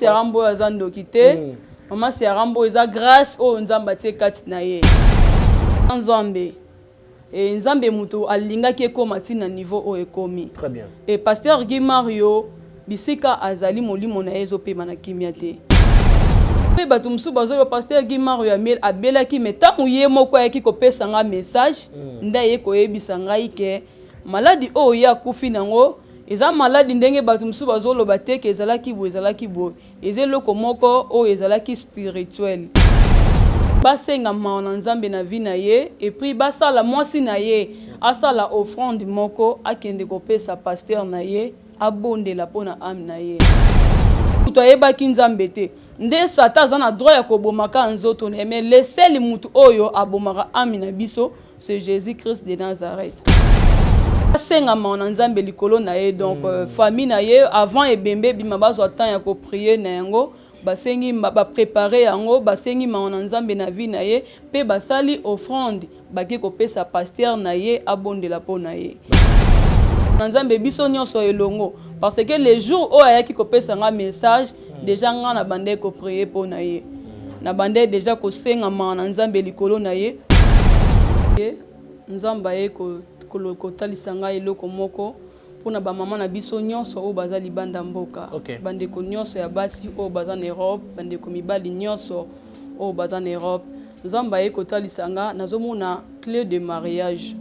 Sarah Mboyo aza ndoki te. Mama Sarah Mboyo eza grâce oyo Nzambe atie kati na ye. Nzambe e Nzambe moto alingaki ekoma ti na niveau oyo ekomi. Très bien. E pasteur Guy Mario bisika azali molimo na ye ezopema na kimia te. Mpe bato mosusu bazoloba pasteur Guy Mario Amiel abelaki, mais ntango ye moko ayaki kopesa nga message, nde aye koyebisa ngai ke maladi oyo ye akufi nango eza maladi ndenge bato mosusu bazoloba te ke ezalaki boye, ezalaki boye. Eza eloko moko oyo ezalaki spirituel. Basenga mawa na Nzambe na vie na ye et puis basala mwasi na ye asala offrande moko akende kopesa pasteur na ye abondela pona ame na ye. Mutu ayebaki Nzambe te nde Satan aza na droit ya koboma kaka nzoto na ye mais le seul mutu oyo abomaka ame na biso c'est Jesus Christ de Nazareth. Asenga mawa na Nzambe likolo na ye donc famille na ye avant ebembe ebima bazwa temps ya ko prier na yango, basengi ba preparer yango, basengi mawa na Nzambe na vie na ye pe basali offrande bake kopesa pasteur na ye abondela po na ye. Na Nzambe biso nionso elongo parce que le jour oyo ayaki kopesa nga message dejà nga na bandaki ko prier po na ye, na bandaki dejà kosenga mawa na Nzambe likolo na ye. Nzambe aye kotalisa ngai eloko moko pona ba mama na biso nionso oyo baza libanda mboka, bandeko nionso ya basi oyo baza na Europe, bandeko mibali nionso oyo baza na Europe. Nzambe aye kotalisa nga, nazomona cle de mariage.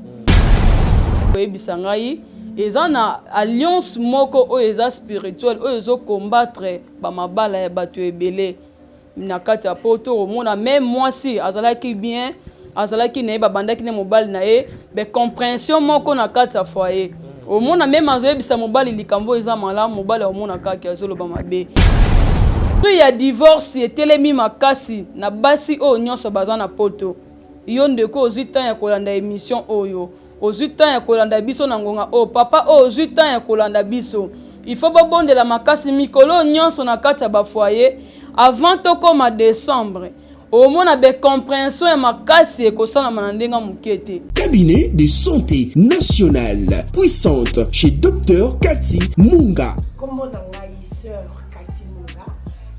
Koyebisa ngai eza na alliance moko oyo eza spirituelle oyo ezo combattre ba mabala ya bato ebele na kati ya poto. Omona meme mwasi azalaki bien, azalaki na ye, babandaki na mobali na ye be comprehension moko na kati ya foyer. Omona meme azoyebisa mobali likambo eza malamu, mobali aomona kaka azoloba mabe. Prix ya divorce etelemi makasi na basi oyo nyonso baza na poto. Yo ndeko ozwi temps ya kolanda emission oyo, ozwi temps ya kolanda biso na ngonga oyo, papa oyo ozwi temps ya kolanda biso, il faut bobondela makasi mikolo nyonso na kati ya ba foyer avant tokoma decembre. Omona be comprehension ya makasi ekosalama na ndenge moke te. Cabinet de santé nationale puissante chez Docteur Cathy Munga. Kombo na ngai sœur Cathy Munga,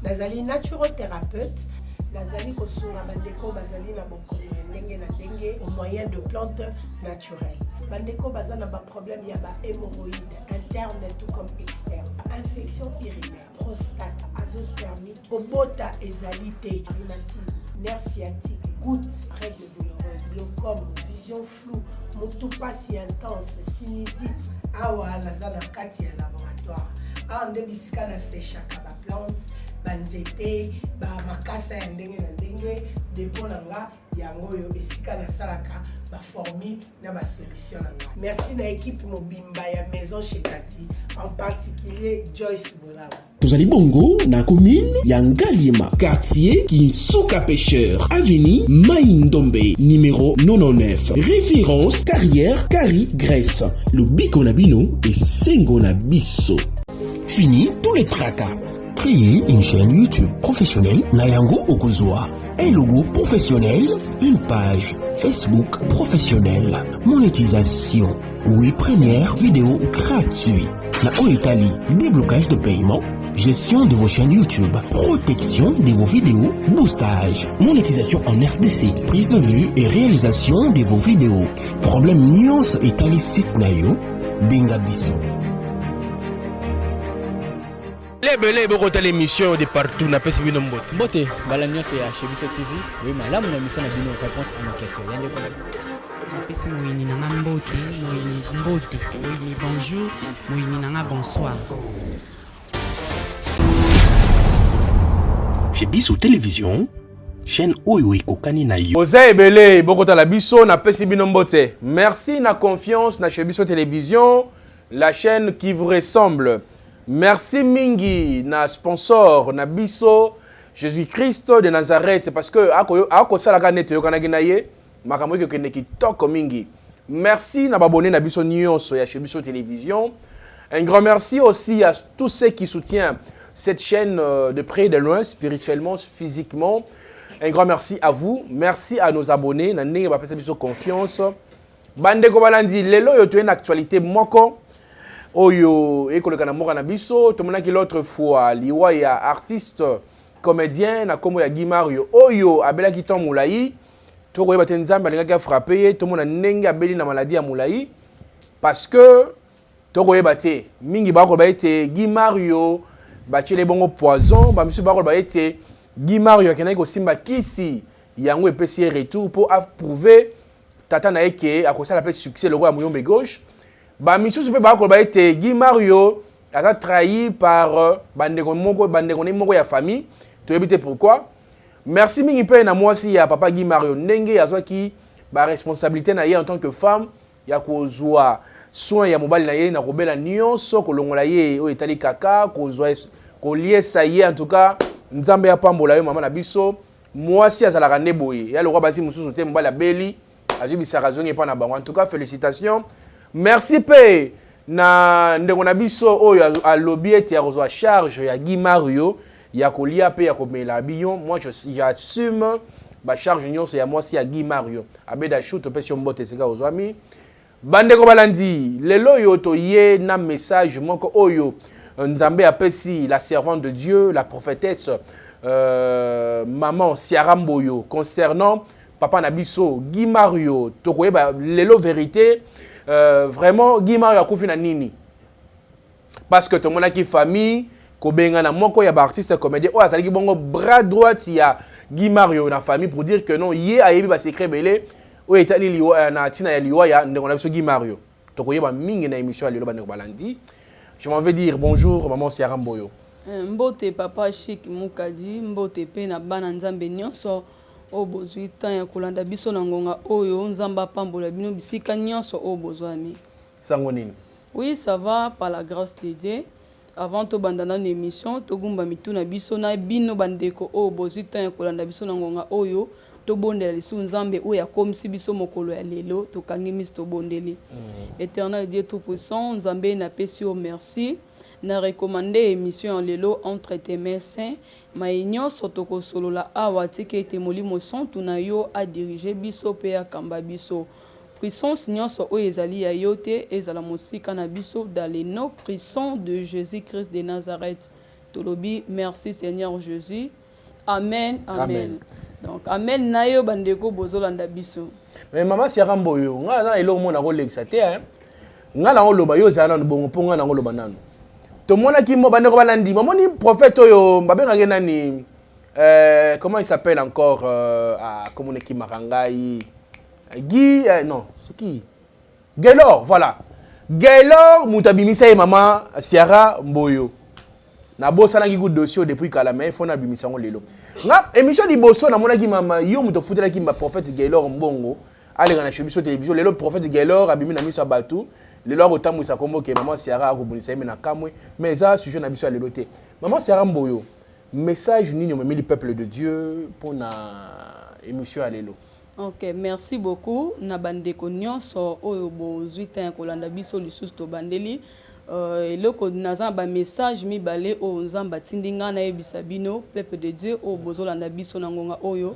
nazali naturothérapeute, nazali kosunga bandeko bazali na bokono ya ndenge na ndenge au moyen de plantes naturelles. Bandeko baza na ba problème ya ba hémorroïdes interne tout comme externe, infection urinaire, prostate, azoospermique, kobota ezali te, rhumatisme, nerf sciatique, goutte, règle douloureuse, glaucome, vision floue, mutu pasi intense, sinusite. Awa naza na kati ya laboratoire, awa nde bisika na sechaka ba plante, ba nzete, ba makasa ya ndenge na ndenge. Depot na nga yango oyo, esika nasalaka ba formule na ba solution na nga. Merci na équipe mobimba ya Maison chez Cathy, en particulier Joyce Bolaba. Tozali bongo na commune ya Ngaliema, quartier Kinsuka Pêcheur, avenue Mai Ndombe, numéro 99, référence Carrière Kari Grèce. Lobiko na bino esengo na biso. Fini tous les tracas. Créez une chaîne YouTube professionnelle na yango okozwa un logo professionnel, une page Facebook professionnelle, monétisation, oui, première vidéo gratuite. Na oyo etali déblocage de paiement, gestion de vos chaînes YouTube, protection de vos vidéos, boostage, monétisation en RDC, prise de vue et réalisation de vos vidéos. Problème nyonso etali site na yo, benga biso. Lebele bokotala émission de partout, napesi bino mbote. Mbote mbala nyonso ya chez biso TV, oui, malamu na émission na bino Réponse à nos questions. Ya ndeko na bino. Napesi moyini na nga mbote, moyini mbote, moyini bonjour, moyini na nga bonsoir. Chez biso télévision, chaîne oyo ekokani na yo. Oza ebele bokotala biso, napesi bino mbote. Merci na confiance na chez biso télévision, la chaîne qui vous ressemble. Merci mingi na sponsor na biso Jésus-Christ de Nazareth, parce que akosalaka nete yokanaki na ye makambo ekokende kitoko mingi. Merci na babone na biso nyonso ya chez biso télévision. Un grand merci aussi à tous ceux qui soutiennent cette chaîne de près et de loin, spirituellement, physiquement. Un grand merci à vous. Merci à nos abonnés. Na ndenge bapesa biso confiance. Bandeko balandi, lelo oyo toye na actualité moko. Oyo ekoleka na mboka na biso, tomonaki l'autre fois liwa ya artiste comédien na kombo ya Guy Mario oyo abelaki temps molayi. Tokoyeba te Nzambe alingaki afrappe ye, tomona ndenge abeli na maladie ya molayi, parce que tokoyeba te. Mingi bakoloba ete Guy Mario batiele bongo poison, bamisusu bakoloba ete Guy Mario akendaki kosimba kisi, yango epesi ye retour mpo aprouve tata na ye ke akosala mpe succès lokola Muyombe Gauche. Bamisusu mpe bakoloba ete Guy Mario aza trahi par bandeko moko, bandeko ne moko ya famille, toyebi te pourquoi. Merci mingi mpe na mwasi ya papa Guy Mario, ndenge azwaki baresponsabilité na ye en tant que femme ya kozwa soin ya mobali na ye na kobela nyonso, kolongola ye oyo etali kaka kozwa koliesa ye. En tout cas, Nzambe apambola yo, mama na biso. Mwasi azalaka nde boye, ya lokwa basi mosusu te, mobali abeli, azwi bisaka, azongi epa na bango. En tout cas, félicitations. Merci mpe na ndeko na biso oyo alobi ete akozwa charge ya Guy Mario ya kolia mpe ya komela biyo. Moi, j'assume bacharge nyonso ya mwasi ya Guy Mario, Abeda Chou, topesi yo mbote esika ozwami. Bandeko balandi, lelo oyo toye na message moko oyo Nzambe apesi la servante de Dieu, la prophétesse maman Siara Mboyo, concernant papa na biso Guy Mario. Tokoyeba lelo vérité, vraiment Guy Mario akufi na nini, parce que tomonaki famille kobengana moko ya baartiste comédien oyo azalaki bongo bras droite ya Guy Mario na famille, pour dire que non, ye ayebi basecret ebele oyo etali liwa, na ntina ya liwa ya ndeko na biso Guy Mario. Tokoyeba mingi na émission ya lelo. Bandeko balandi, je m'en vais dire bonjour, maman Siara Mboyo. Mbote, papa Chik Mukadi, mbote mpe na bana Nzambe nyonso oyo bozwi temps ya kolanda biso na ngonga oyo. Nzambe apambola bino bisika nyonso oyo bozwami. Sango nini? Oui, ça va, par la grâce de Dieu. Avant tobanda nano émission, togumba mitu na biso na bino bandeko oyo bozwi temps ya kolanda biso na ngonga oyo, tobondela lisusu Nzambe oyo akomisi biso mokolo ya lelo. Tokangi miso, tobondeli. Éternel Dieu tout puissant, Nzambe, napesi yo merci. Na recommande émission ya lelo entre tes mains saintes. Maye nyonso tokosolola awa, tika ete Molimo Santu na yo adirige biso mpe akamba biso. Puissance nyonso oyo ezali ya yo te ezala mosika na biso, dans le nom puissant de Jésus Christ de Nazareth tolobi merci, Seigneur Jésus. Amen, amen, amen. Donc amen na yo, bandeko bozolanda biso. Mais mama Siara Mboyo, ngai aza na eloko moko nakolekisa te, hein. Ngai nakoloba, yo ozala nanu bongo, mpo ngai nakoloba nanu. Tomonaki mo bandeko balandi, bamoni prophète oyo babengaki nani, comment il s'appelle encore, ah, comment ekimaka ngai, Guy, non, c'est qui, Gaylor, voilà, Gaylor moto abimisa ye. Mama Siara Mboyo, nabosanaki ku dossier depuis kala, mais faut nabimisa yango lelo. Nga émission liboso namonaki mama yo moto ofutelaki ba prophète Gaylor mbongo aleka na chez biso télévision. Lelo prophète Gaylor abimi na miso ya bato, lelo akotambwisa kombo ke mama Siara akobundisa ye. Me na kamwe, mais eza sujet na biso ya lelo te. Mama Siara Mboyo, message nini omemeli peuple de Dieu mpona émission ya lelo? Ok, merci beaucoup na bandeko nyonso oyo bozwi temps ya kolanda biso lisusu. Tobandeli eloko naza na bamessage mibale oyo Nzambe atindi ngai nayebisa bino, peuple de Dieu oyo bozolanda biso na ngonga oyo.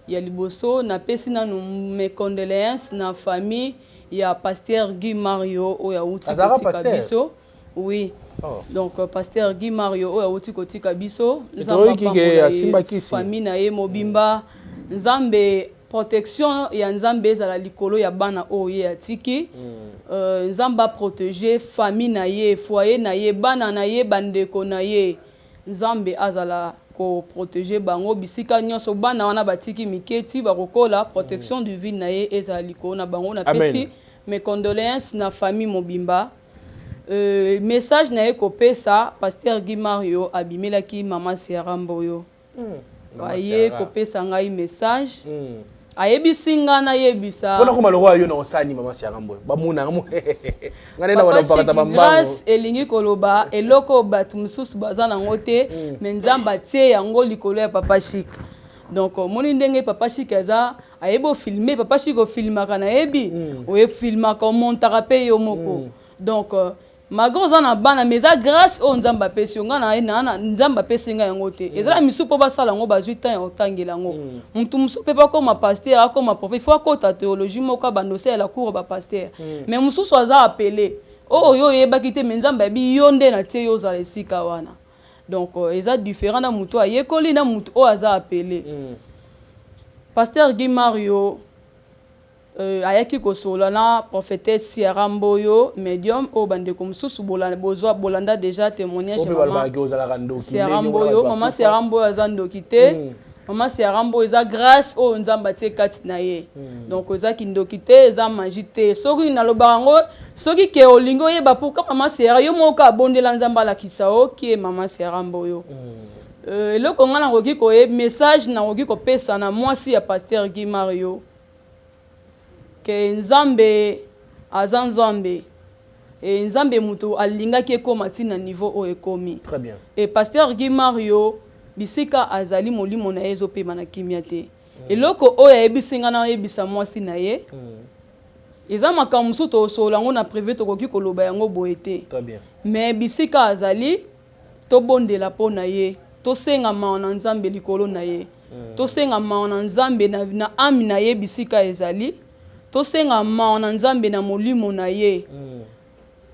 Ya liboso, napesi nanu mes condoléances na famille ya pasteur Guy Mario oyo awuti kotika biso. Oui. Oh. Donc pasteur Guy Mario oyo awuti kotika biso, Nzambe apambola ye, famille na ye mobimba. Nzambe, protection ya Nzambe ezala likolo ya bana oyo ye atiki. Nzambe aprotege famille na ye, foyer na ye, bana na ye, bandeko na ye. Nzambe azala koprotege bango bisika nyonso bana wana batiki mike ti bakokola. Protection divine na ye ezala likolo na bango. Napesi mes condoléances na famille mobimba. Message na ye kopesa, pasteur Guy Mario abimelaki mama Siara Mboyo. Aye kopesa ngai message, ayebisi nga nayebisa. Mpona koma lokola yo na osani, mama Siara Mboyo, bamonaka ngai nde na mpakata bambango. Grâce elingi koloba eloko bato mosusu baza nango te, mais Nzambe atie yango likolo ya papa Chik. Donc omoni ndenge papa Chik aza, ayebi ofilme. Papa Chik ofilmaka, nayebi oyefilmaka, omontaka mpe yo moko. Donc malgré oza na bana, mais eza grâce oyo Nzambe apesi yo. Ngai na Nzambe apesi ngai yango te. Eza na misu mpo basala yango, bazwi temps ya kotangela yango. Motu mosusu mpe bakoma pasteur, akoma prophète, il faut akota théologie moko, abanda osalela cours bapasteur. Mais mosusu aza appelé. Oyo yo oyebaki te, mais Nzambe ayebi yo nde natie yo ozala esika wana. Donc eza différent na motu ayekoli na motu oyo aza appelé. Pasteur Guy Mario ayaki kosolola na prophétesse Sierra Mboyo, médium oyo bandeko mosusu bozwa bolanda déjà témoignage. Sierra Mboyo, mama Sierra Mboyo aza ndoki te. Mama Sierra Mboyo, eza grâce oyo Nzambe atie kati na ye. Donc eza kindoki te, eza magie te. Soki nalobaka yango, soki ke olingi oyeba pourquoi mama Sierra, yo moko abondela Nzambe alakisa okie mama Sierra Mboyo. Eloko ngai nakoki koye, message nakoki kopesa na mwasi ya pasteur Guy Mario, ke Nzambe aza Nzambe e, Nzambe moto alingaki ekóma ntina niveau oyo ekómi. Très bien. E pasteur Guy Mario, bisika azali, molimo na ye ezopema na kimia te. Eloko oyo ayebisi ngai, nayebisa mwasi na ye, eza makambo mosusu tosolola yango na privé, tokoki koloba yango boye te. Très bien. Mais bisika azali, tobondela mpo na ye, tosenga mawa na Nzambe likolo na ye, tosenga mawa na Nzambe na âme na ye bisika ezali, tosenga mawa na Nzambe na molimo na ye.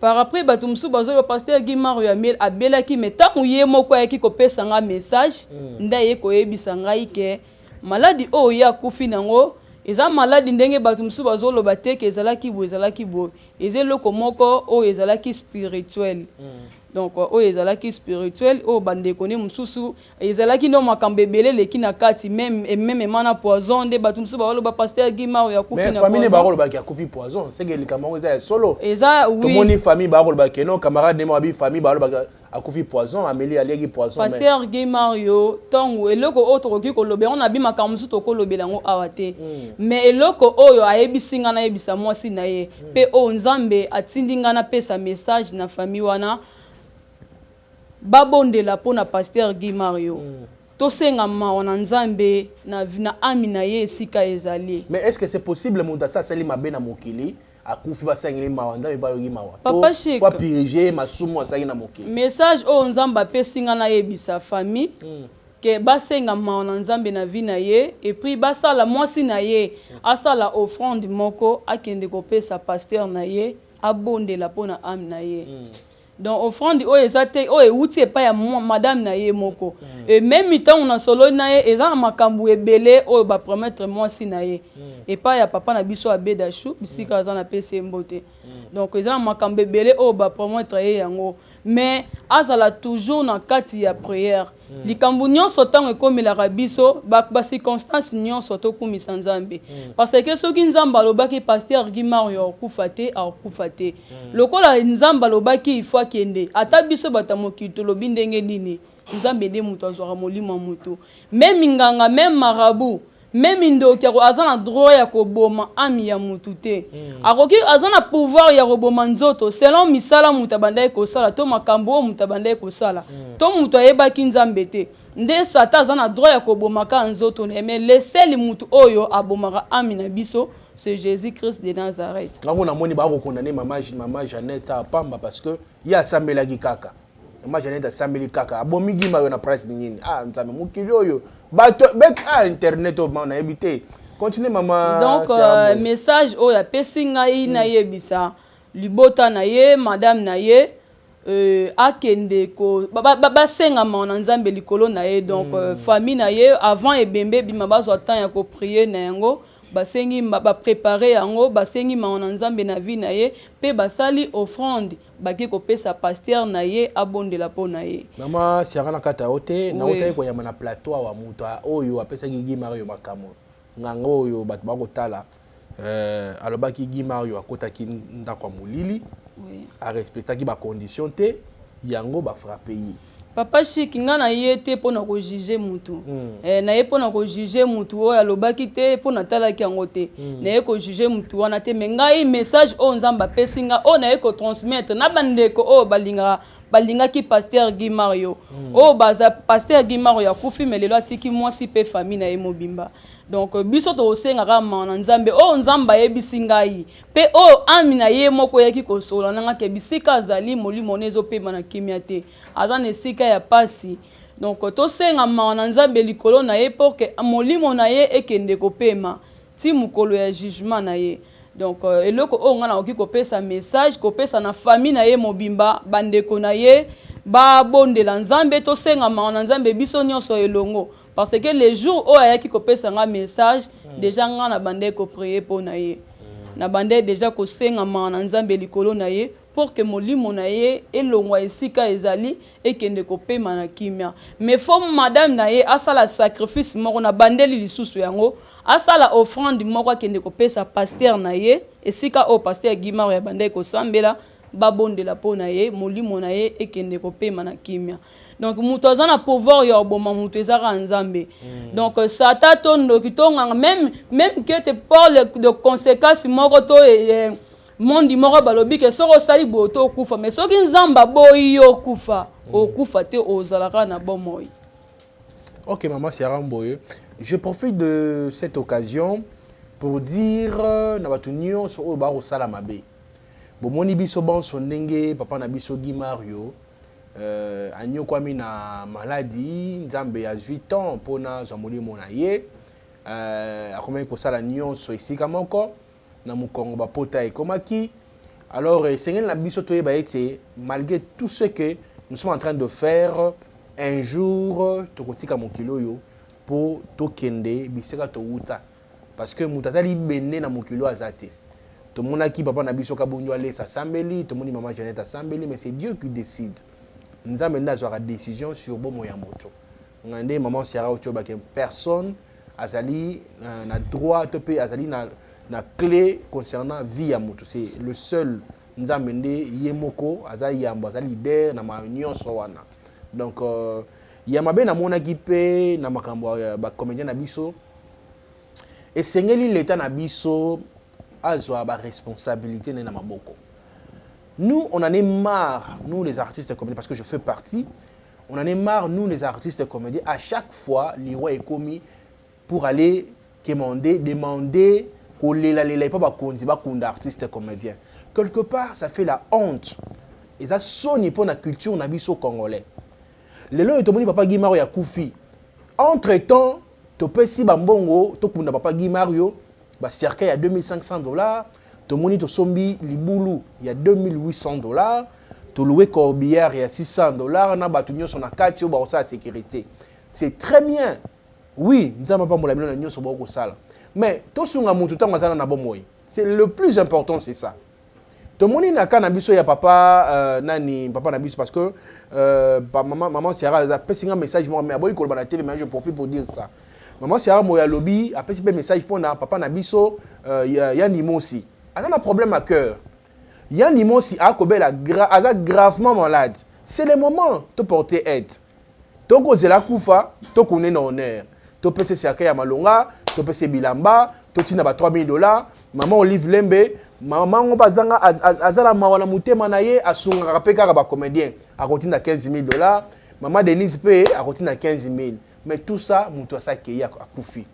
Par après, bato mosusu bazoloba pasteur Guy Mario Amiel abelaki, mais ntango ye moko ayaki kopesa nga message, nde aye koyebisa ngai ke maladi oyo ye akufi nango eza maladi ndenge bato mosusu bazoloba te ke ezalaki boye, ezalaki boye. Eza eloko moko oyo ezalaki spirituel. Donc oyo ezalaki spirituel, oyo bandeko ne mosusu ezalaki ndo makambo ebele eleki na kati, même ema na poison, nde bato mosusu baloba pasteur Guy Mario akufi na famille bakolobaki akufi poison, seke likambo yango eza ya solo. Eza, oui. Tomoni famille bakolobaki non, camarade ndemo abi famille balobaki akufi poison, ameli, aliaki poison. Pasteur Guy Mario, ntongo eloko oyo tokoki koloba yango, nabi makambo mosusu tokolobela yango awa te. Mais eloko oyo ayebisi ngai nayebisa mwasi na ye, mpe oyo Nzambe atindi ngai napesa message na famille wana, babondela mpo na pasteur Guy Mario, tosenga mawa na Nzambe na âme na ye esika ezali. Mais est ce que c'est possible, moto asa asali mabe na mokili, akufi, basangeli mawa, Nzambe mpe ayoki mawa? Papa Chic, faut purger masumu asalaki na mokili. Message oyo Nzambe apesi ngai nayebisa famille, ke basenga mawa na Nzambe na vie na ye, et puis basala, mwasi na ye asala offrande moko, akende kopesa pasteur na ye, abondela mpo na âme na ye. Donc offrande oyo eza te oyo ewuti epai ya madame na ye moko. E même ntango nasololi na ye, eza na makambo ebele oyo bapromettre mwasi na ye epai ya papa na biso Abedashu, bisika aza, napesi ye mbote. Donc eza na makambo ebele oyo bapromettre ye yango, mais azala toujours na kati ya prière. Likambo nyonso ntango ekomelaka biso, bacirconstance nyonso, tokumisa Nzambe, parce que soki Nzambe alobaki pasteur Guy Mario akokufa te, akokufa te. Lokola Nzambe alobaki ifo akende, ata biso bato ya mokili tolobi ndenge nini, Nzambe nde moto azwaka molimo ya moto. Même nganga, même marabout, même ndoki aza na droit ya koboma âme ya motu te. Akoki, aza na pouvoir ya koboma nzoto selon misala moto abandaki kosala to makambo oyo moto abandaki kosala to moto ayebaki Nzambe te. Nde Satan aza na droit ya kobomaka nzoto na ye, mais le seul motu oyo abomaka âme na biso, c'est Jésus Christ de Nazareth. Ngango namoni bakokondane mama Jeannette apamba, parce que ye asambelaki kaka. Mama Jeannette asambeli kaka, abomi Guy Mario na place nini? Ah Nzambe, mokili oyo bato ah, internet oyo nayebi te. Continue, mama. Donc message oyo apesi ngai, nayebisa libota na ye, madame na ye, akende ko basengama ba, ba na Nzambe likolo na ye. Donc famille na ye, avant ebembe ebima, bazwa temps ya koprier na yango, basengi, baprépare yango, basengi mawa na Nzambe na vie na ye, mpe basali offrande, bake kopesa pasteur na ye, abondela mpo na ye. Mama Siaka, na kati yo te, nautaki koyamba na plateau awa moto oyo apesaki Guy Mario makambo, nganga oyo bato bakotala. Alobaki Guy Mario akotaki ndako ya molili, arespectaki bacondition te, yango bafrappe ye. Papa Chik, nga na ye te mpo na kojuger mutu. Na ye mpo na kojuger mutu oyo alobaki te, mpo natalaki yango te. Na ye kojuger mutu wana te, mais ngai message oyo Nzambe apesi nga, oyo naye kotransmettre na bandeko oyo balingaka, balingaki pasteur Guy Mario, oyo baza, pasteur Guy Mario akufi, mais lelo atiki mwasi mpe famille na ye mobimba. Donc biso tokosengaka mawa na Nzambe. Oyo Nzambe ayebisi ngai, mpe oyo âme na ye moko eyaki kosola na nga, ke bisika azali, molimo na ezopema na kimia te, aza na esika ya pasi. Donc tosenga mawa na Nzambe likolo na ye, pour ke molimo na ye ekende kopema ti mokolo ya jugement na ye. Donc eloko oyo ngai nakoki kopesa message, kopesa na famille na ye mobimba, bandeko na ye, babondela Nzambe, tosenga mawa na Nzambe biso nyonso elongo, parce que le jour oyo ayaki kopesa nga message, déjà nga na bandeki koprier mpo na ye, na bandeki déjà kosenga mawa na Nzambe likolo na ye pour que molimo na ye elongwa esika ezali, ekende kopema na kimia. Mais faut madame na ye asala sacrifice moko na bandeli lisusu yango, asala offrande moko, akende kopesa pasteur na ye esika oyo pasteur Guy Mario abandaki kosambela, babondela mpo na ye, molimo na ye ekende kopema na kimia. Donc moto aza na pouvoir ya koboma moto eza kaka Nzambe. Donc sata to ndoki to nganga, même que te porte de conséquence moko to mondi moko, balobi ke soki osali boye to okufa, mais soki Nzambe aboyi yo okufa, okufa te, ozalaka na bomoi. Ok, Maman Ciara Mboye, je profite de cette occasion pour dire na bato nyonso oyo bakosala mabe, bomoni biso bonso ndenge papa na biso Guy Mario anyokwami na maladi, Nzambe azwi temps mpona azwa molimo na ye. Akomaki kosala nyonso esika moko na mokongo, bapota ekomaki. Alors esengeli na biso toyeba ete malgré tout ce que nous sommes en train de faire, un jour tokotika mokili oyo mpo tokende bisika towuta, parce que moto aza libende na mokili oyo aza te. Tomonaki papa na biso Kabundu Alesa asambeli, tomoni mama Jeannette asambeli, mais c'est Dieu qui décide. Nzambe nde azwaka décision sur bomoi ya moto. Nga nde mama Ciara oti oyebake personne azali na droit to mpe azali na clé concernant vie ya moto. C'est le seul Nzambe nde ye moko aza yambo, aza leader na ma nyonso wana. Donc ya mabe namonaki mpe na makambo ya bacomédien na biso, esengeli leta na biso azwa baresponsabilité na ye na maboko. Nous, on en est marre, nous les artistes comédiens, parce que je fais partie, on en est marre, nous les artistes comédiens, à chaque fois liwa ekomi, pour aller quémander, demander, kolelalela epa bakonzi bakunda artiste comédien. Quelque part, ça fait la honte, eza soni mpo na culture na biso congolais. Lelo oyo tomoni papa Guy Mario akufi, entre temps topesi bambongo tokunda papa Guy Mario, bacercueil ya 2500 dollars, tomoni tosombi libulu ya 2800 dollars, tolouer corbillard ya 600 dollars na bato nyonso na kati oyo bakosala sécurité. C'est très bien, oui, Nzambe apambola bino na nyonso bakosala, mais tosunga motu ntango aza na bomoi, c'est le plus important, c'est ça. Tomoni na ka na biso ya papa nani, papa na biso, parce que mama Ciara apesi nga message moko, mais aboyi koloba na TV, mais je profite pour dire ça. Mama Ciara Moyo alobi, apesi mpe message mpona papa na biso Yandi Mosi, aza na problème à cœur. Yandi Mosi akobela aza gravement malade. C'est le moment toporter aide. Tokozela kufa, tokende na honneur, topesa cercueil ya malonga, topesa bilamba, totinda ba 3000 dollars. Mama Olive Lembe, mama ngo mpe azanga, aza na mawa na motema na ye, asungaka mpe kaka bacomédien, akotinda 15 000 dollars. Mama Denise mpe akotinda 15 000. Mais tout ça, moto asakei, akufi.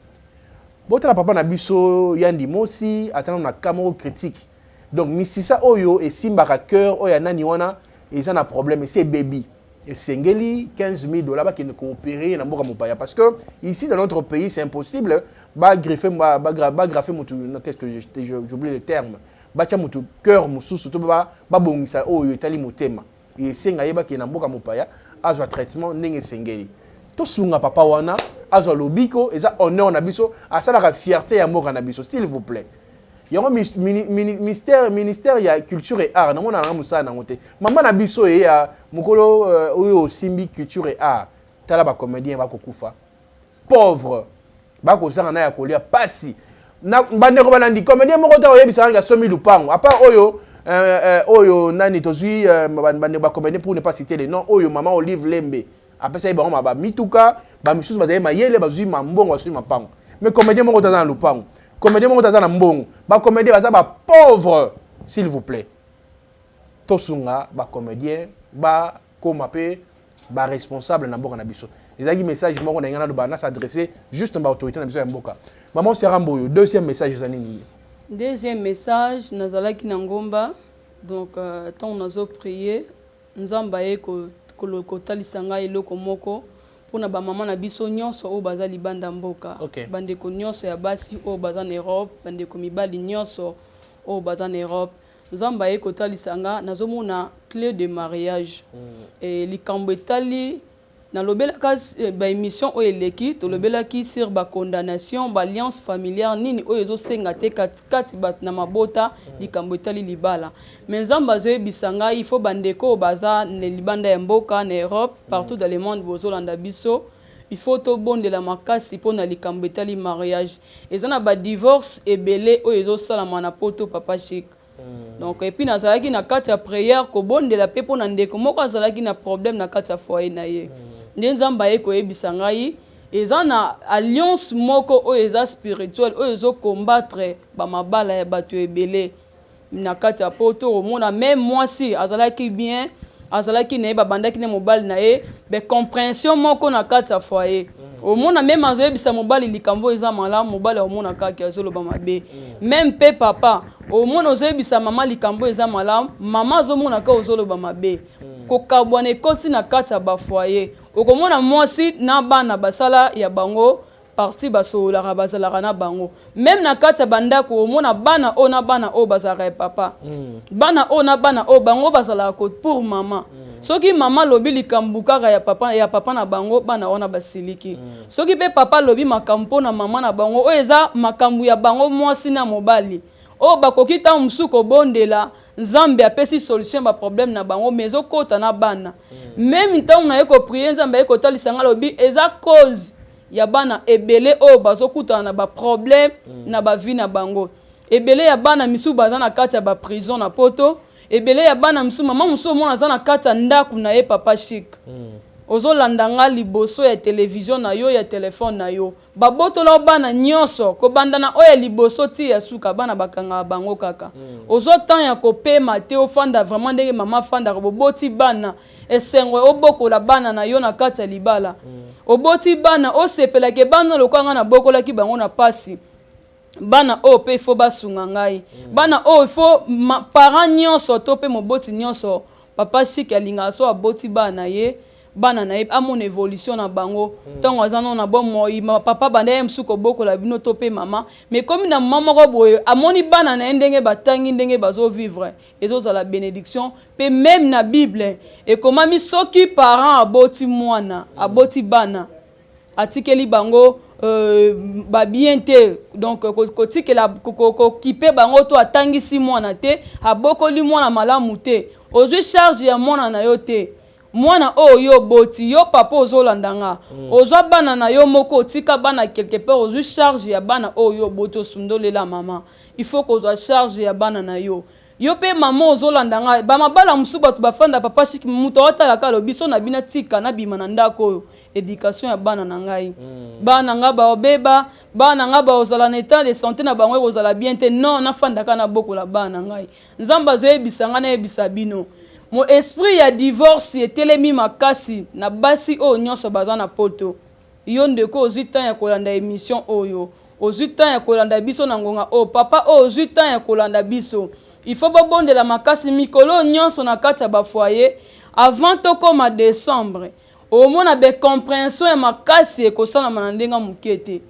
Botala papa na biso Yandi Mosi, aza nano na cas moko critique. Donc misisa oyo esimbaka cœur oyo ya nani wana eza na problème, esi ebebi, esengeli 15 000 dollars, bakende coopérer na mboka mopaya, parce que ici dans notre pays, c'est impossible bagreffer, bagreffer motu, qu'est-ce que j'oublie le terme, batia motu cœur mosusu to babongisa oyo etali motema. Esenga ye bakende na mboka mopaya, azwa traitement ndenge esengeli. Tosunga papa wana azwa lobiko, eza honneur na biso, asalaka fierté ya mboka na biso. S'il vous plaît, yango ministère ya culture et art, namona nanga mosala nango te. Mama na biso ye ya mokolo oyo osimbi culture et art, tala bacomédien bakokufa pauvre, bakozanga na ya kolia, pasi. Bandeko balandi, comédien moko te oyebisaka ngi asombi lupango, à part oyo oyo nani tozwi bandeko bacomédien, pour ne pas citer les noms, oyo mama Olive Lembe apesaki bango bamituka, bamisusu bazali mayele, bazwi mambongo, bazwi mapango, mais comédien moko te aza na lupango, comédien moko te aza na mbongo. Bacomédien baza bapauvre. S'il vous plaît, tosunga bacomédien bakóma mpe baresponsable na mboka na biso. Ezalaki message moko na ngai naloba, na s'adresser juste na baautorité na biso ya mboka. Maman Ciara Mboyo, deuxième message eza nini? Deuxième message, nazalaki na ngomba. Donc ntango nazoprier, Nzambe aye kotalisa ngai eloko moko mpona bamama na biso nyonso oyo baza libanda mboka, bandeko nyonso ya basi oyo baza na Europe, bandeko mibali nyonso. Oyo baza na Europe, Nzambe aye kotalisa nga, nazomona clé de mariage. E likambo etali nalobelaka baémission oyo eleki, tolobelaki sur bacondamnation, baalliance familiale, nini oyo ezosenga te kati bato na mabota, likambo etali libala. Mais Nzambe azoyebisa ngai, il faut bandeko oyo baza na libanda ya mboka, na Europe, partout dans le monde, bozolanda biso, il faut tobondela makasi mpona likambo etali mariage. Eza na badivorce ebele oyo ezosalama na Poto, papa Chic. Donc et puis nazalaki na kati ya prière kobondela mpe mpona ndeko moko azalaki na problème na kati ya foyer na ye. Nde Nzambe aye koyebisa ngai, eza na alliance moko oyo eza spirituelle, oyo ezokombattre bamabala ya bato ebele na kati ya Poto. Omona même mwasi azalaki bien, azalaki na ye, babandaki na mobali na ye bacompréhension moko na kati ya foyer. Omona même azoyebisa mobali likambo oyo eza malamu, mobali omona kaka azoloba mabe. Même mpe papa, omona ozoyebisa mama likambo oyo eza malamu, mama azomona kaka ozoloba mabe. Kokabwana ekoti na kati ya bafoyer. Okomona mwasi na bana basala ya bango parti, basololaka, bazalaka na bango. Même na kati ya bandako, omona bana oyo na bana oyo bazalaka ya papa, bana oyo na bana oyo bango bazalaka pour mama. Soki mama alobi likambo kaka ya papa na bango, bana wana basiliki. Soki mpe papa alobi makambo mpo na mama na bango, oyo eza makambo ya bango mwasi na mobali, oyo bakoki ntango mosusu kobondela, Nzambe apesi solution ya baproblème na bango, mais ezokɔta na bana. Même ntango naye koprier, Nzambe aye kotalisa nga, alobi eza cause ya bana ebele oyo bazokutana na baproblème na bavie na bango. Ebele ya bana misusu baza na kati ya baprison na Poto. Ebele ya bana misusu, mama mosusu omona aza na kati ya ndako na ye, papa Chic, ozolanda nga liboso ya televizio na yo, ya telefone na yo, babotola bana nyonso, kobanda na oyo ya liboso ti ya suka. Bana bakangaka bango kaka. Ozwa temps ya kopema te, ofanda vraiment ndenge mama afandaka. Boboti bana, esengo obokola bana na yo na kati ya libala. Oboti bana, osepelaki bana lokola ngai nabokolaki bango na pasi. Bana oyo mpe ifo basunga ngai. Bana oyo ifo parent nyonso to mpe moboti nyonso, papa Chic, alingaka so aboti bana na ye, bana na ye amona évolution na bango. Ntango aza nano na bomoi, papa banda ye mosusu kobokola bino to mpe mama, mais komi na mama moko boye, amoni bana na ye ndenge batangi, ndenge bazovivre, ezozala bénédiction. Mpe même na Bible ekomami, soki parent aboti mwana, aboti bana, atikeli bango babien te, donc kotikela kokipe bango to atangisi mwana te, abokoli mwana malamu te, ozwi charge ya mwana na yo te, mwana oyo yo oboti, yo papa ozolanda nga, ozwa bana na yo moko, otika bana quelque part, ozwi charge ya bana oyo yo oboti, osundolela mama. Il faut kozwa charge ya bana na yo. Yo mpe mama ozolanda nga, bamabala mosusu bato bafanda, papa Chic, moto aotalaka alobi so na bino, tika nabima na ndako oyo, éducation ya bana na ngai, bana na ngai baobeba, bana na ngai baozala na état de santé na bango ekozala bien te. Non, nafandaka nabokola bana na ngai. Nzambe azoyebisa ngai nayebisa bino, mo esprit ya divorce etelemi makasi na basi oyo nyonso baza na Poto. Yo ndeko ozwi temps ya kolanda émission oyo, ozwi temps ya kolanda biso na ngonga oyo, papa oyo ozwi temps ya kolanda biso, il faut bobondela makasi mikolo nyonso na kati ya bafoyer. Avant tokóma décembre, omona bacompréhension ya makasi ekosalama na ndenge moke te.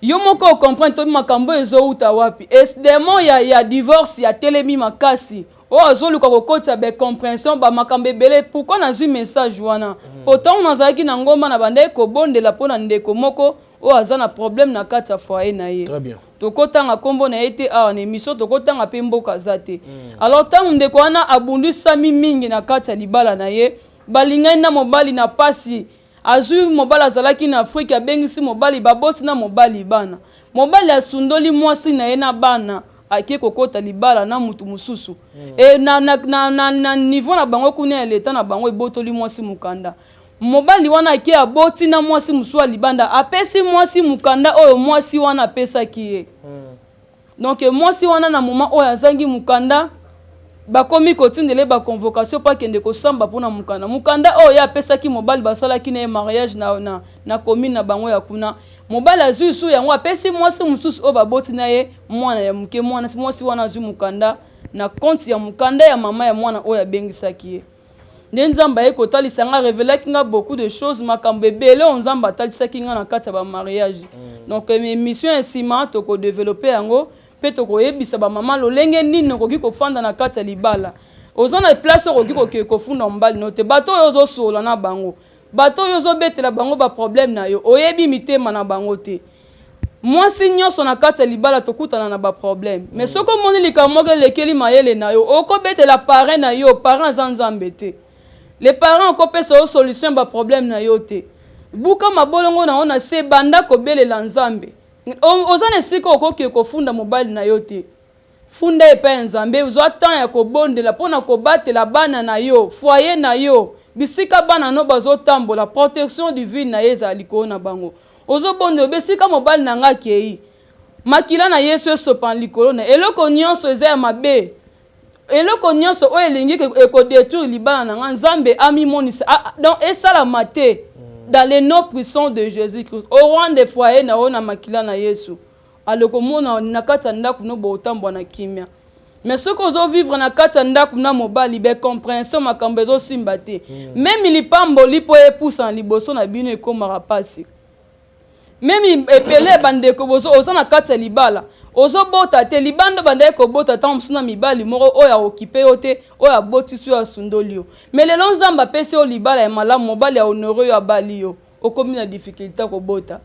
Yo moko ocomprendre tobi makambo oyo ezowuta wapi. Démon ya divorce ya telemi makasi oyo azoluka kokotisa bacompréhension, bamakambo ebele. Pourquoi nazwi message wana? Po ntango nazalaki na ngomba, na bandaki kobondela mpo na ndeko moko oyo aza na problème na kati ya foyer na ye. Très bien. Tokotanga nkombo na ye te awa na émission, tokotanga mpe mboka aza te. Alors ntango ndeko wana abundisami mingi na kati ya libala na ye, balingani na mobali na pasi, azwi mobali azalaki na Afrike, abengisi mobali, baboti na mobali bana. Mobali asundoli mwasi na ye na bana, ake kokota libala na mutu mosusu. E na niveau na bango kuna ya leta na bango, ebotoli mwasi mokanda. Mobali wana ake aboti na mwasi mosusu ya libanda, apesi mwasi mokanda oyo mwasi wana apesaki ye. Donc mwasi wana na moment oyo azangi mokanda, bakomi kotindela ye baconvocation mpo akende kosamba mpona mokanda. Mokanda oyo ye apesaki mobali, basalaki na ye mariage na commune na bango ya kuna, mobali azwi lisusu yango, apesi mwasi mosusu oyo baboti na ye mwana ya moke. Mwana mwasi wana azwi mokanda na compte ya mokanda ya mama ya mwana oyo abengisaki ye. Nde Nzambe aye kotalisa nga, révélaki nga beaucoup de choses, makambo ebele oyo Nzambe atalisaki nga na kati ya bamariage. Donc émission ya nsima tokodévelopper yango. Mpe tokoyebisa bamama lolenge nini okoki kofanda na kati ya libala. Oza na place okoki kokende kofunda mobali no te. Bato oyo ozosolola na bango, bato oyo ozobetela bango baproblème na yo, oyebi mitema na bango te. Mwasi nyonso na kati ya libala tokutana na baproblème, mais soki omoni likambo moko elekeli mayele na yo, okobetela parrain na yo. Parrain aza Nzambe te. Le parrain okopesa yo solution ya baproblème na yo te. Buka mabolongo na yo na se, banda kobelela Nzambe. Oza na esika okoki kofunda mobali na yo te, funda epai ya Nzambe. Ozwa temps ya kobondela mpona kobatela bana na yo, foyer na yo, bisika bana no bazotambola, protection divine na ye ezala likolo na bango. Ozobondela obe esika mobali na nga akei, makila na Yesu esopana likolo na eloko nyonso eza ya mabe, eloko nyonso oyo elingi ekodétruire libala na nga, Nzambe amimonisa. Donc esalama te dans le nom puissant de Jésus Christ. Orendre foyer na yo na makila na Yesu, alokomona na kati ya ndako no botambwa na kimia. Mais soki ozovivre na kati ya ndako na mobali, bacompréhension, makambo ezosimba te, même lipamboli mpo epusana liboso na bino ekomaka mpasi. Même ebele bandeko oza na kati ya libala, ozobota te, libanda bandaki kobota ntango mosusu na mibali moko oyo aokipe yo te, oyo abotisi oyo asundoli yo. Mais lelo Nzambe apesi yo libala ya malamu, mobali ya honore oyo abali yo, okomi na difficulté kobota.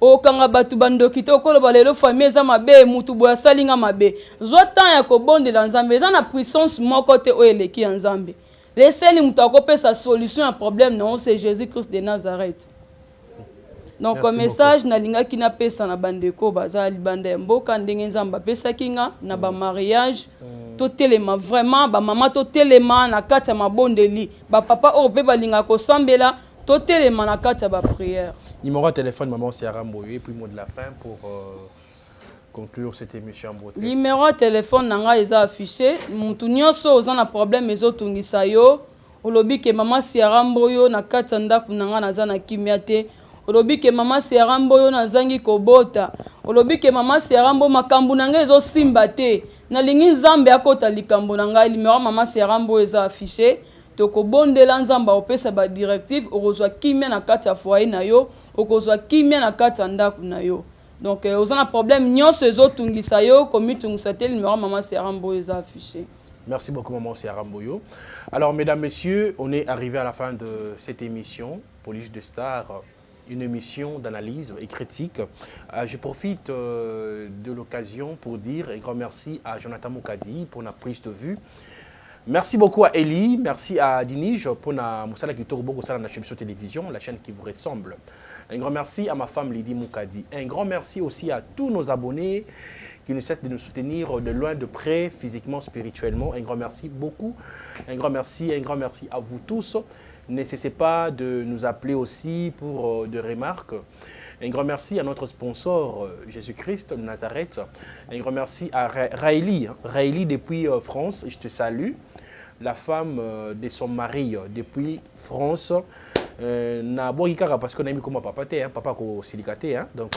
Okanga bato bandoki te, okoloba lelo famille eza mabe, mutu boye asali nga mabe. Zwa temps ya kobondela Nzambe. Eza na puissance moko te oyo eleki ya Nzambe. Leseli moto akopesa solution ya problème na yo, c'est Jésus Christ de Nazareth. Donc message nalingaki napesa na bandeko baza libanda ya mboka, ndenge Nzambe apesaki nga na bamariage, totelema vraiment, bamama totelema na kati ya mabondeli, bapapa oyo mpe balingaka kosambela, totelema na kati ya baprière. Numéro de téléphone, maman Ciara Mboyo, et puis mot de la fin pour conclure cette émission en beauté. Numéro ya telefone na ngai eza affiché. Mutu nyonso oza na problème ezotungisa yo, olobi ke mama Ciara Mboyo, na kati ya ndako na ngai naza na kimia te, olobi ke mama Ciara Mboyo, nazangi kobota, olobi ke mama Ciara Mboyo, makambo na ngai ezosimba te, nalingi Nzambe akota likambo na ngai, numéro ya mama Ciara Mboyo eza affiché. Tokobondela, Nzambe akopesa badirective, okozwa kimia na kati ya foyer na yo, okozwa kimia na kati ya ndako na yo. Donc oza na problème nyonso ezotungisa yo, komitungisa te, numéro mama Ciara Mboyo eza affiché. Merci beaucoup, maman Ciara Mboyo. Alors, mesdames, messieurs, on est arrivé à la fin de cette émission, Police de Star, une émission d'analyse et critique. Je profite de l'occasion pour dire un grand merci à Jonathan Moukadi pour la prise de vue. Merci beaucoup à Eli, merci à Dinige pour la mosala kitoko bosala na Chez Télévision, la chaîne qui vous ressemble. Un grand merci à ma femme Lydie Moukadi. Un grand merci aussi à tous nos abonnés qui ne cessent de nous soutenir de loin, de près, physiquement, spirituellement. Un grand merci beaucoup. Un grand merci, un grand merci à vous tous. Ne cessez pas de nous appeler aussi pour des remarques. Un grand merci à notre sponsor, Jésus-Christ de Nazareth. Un grand merci à Raëli, Raëli depuis France, je te salue. La femme de son mari depuis France. Na boki kaka parce qu'on a mis comme papa te, hein, papa ko silicate, hein. Donc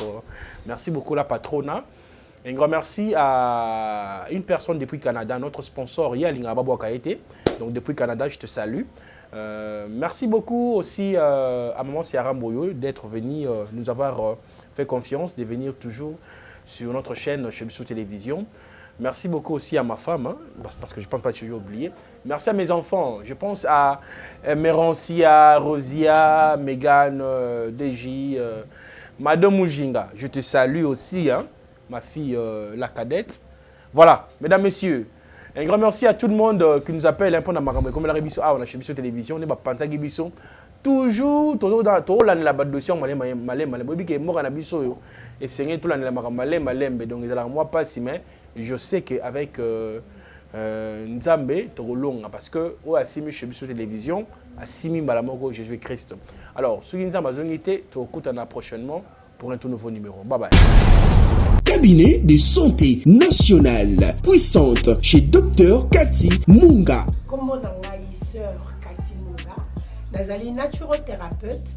merci beaucoup la patrona. Un grand merci à une personne depuis Canada, notre sponsor Yalinga Babouakaete. Donc depuis Canada, je te salue. Merci beaucoup aussi à maman Ciara Mboyo d'être venue nous avoir fait confiance, de venir toujours sur notre chaîne Chez Biso Télévision. Merci beaucoup aussi à ma femme, hein, parce que je ne pense pas que je l'ai oublié. Merci à mes enfants. Je pense à Meroncia, Rosia, Megan, DJ, Madame Mujinga. Je te salue aussi, hein, ma fille, la cadette. Voilà, mesdames, messieurs, un grand merci à tout le monde qui nous appelle, hein, pour la comme la biso, ah, on a chez Biso Télévision, on est pas biso. Toujours, toujours dans tout la la dossier, malé malé malé, bobi que moi na biso yo et c'est tout la malé malé, donc ils ont moi pas si, mais je sais que avec Nzambe tokolonga, parce que oyo asimi chez Biso Télévision asimi mbala moko Jésus Christ. Alors soki Nzambe azongi te, tokutana prochainement pour un tout nouveau numéro. Bye bye. Cabinet de santé nationale puissante chez Dr Cathy Munga. Kombo na ngai sœur Cathy Munga, nazali naturothérapeute,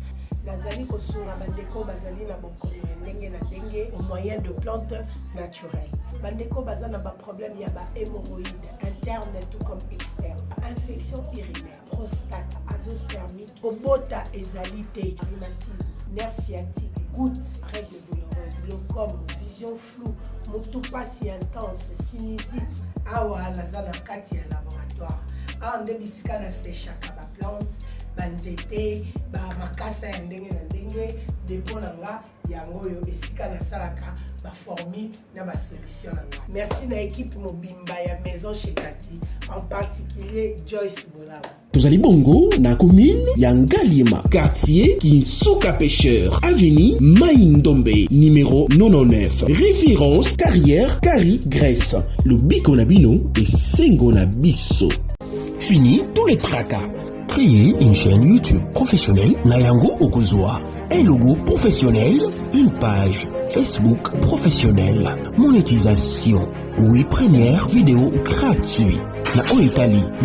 nazali kosunga bandeko bazali na bokono ya ndenge na ndenge au moyen de plantes naturelles. Bandeko baza na baproblème ya bahémorroïde interne tout comme externe, infection urinaire, prostate, azoospermie, kobota ezali te, rhumatisme, nerf sciatique, goutte, règle douloureuse, glaucome, vision floue. Mutu pasi intense, sinusite. Awa naza na kati ya laboratoire. Awa nde bisika na sechaka ba plante, ba nzete, ba makasa ya ndenge na ndenge. Depot na nga yango oyo, esika nasalaka ba formule na ba solution na nga. Merci na équipe mobimba ya Maison chez Kati, en particulier Joyce Bolaba. Tozali bongo na commune ya Ngaliema, quartier Kinsuka Pêcheur, avenue Mai Ndombe, numéro 99, référence Carrière Kari Grèce. Lobiko na bino esengo na biso. Fini tous les tracas. Créez une chaîne YouTube professionnelle. Na yango okozwa un logo professionnel, une page Facebook professionnelle, monétisation, oui, première vidéo gratuite. Na oyo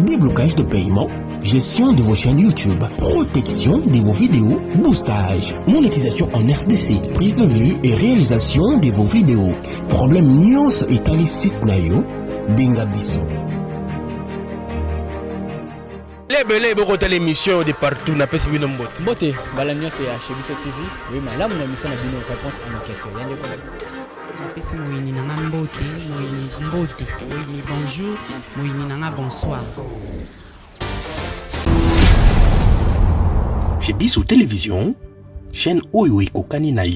déblocage de paiement, gestion de vos chaînes YouTube, protection de vos vidéos, boostage, monétisation en RDC, prise de vue et réalisation de vos vidéos. Problème nyonso etali site na yo, benga biso. Lebele bokotala émission de partout, napesi bino mbote. Mbote mbala nyonso ya Chez Biso TV, oyo malamu na émission na bino Réponse à nos questions, ya ndeko na bino. Napesi moyini na nga mbote, moyini mbote, moyini bonjour, moyini na nga bonsoir. Chez Biso Télévision, chaîne oyo ekokani na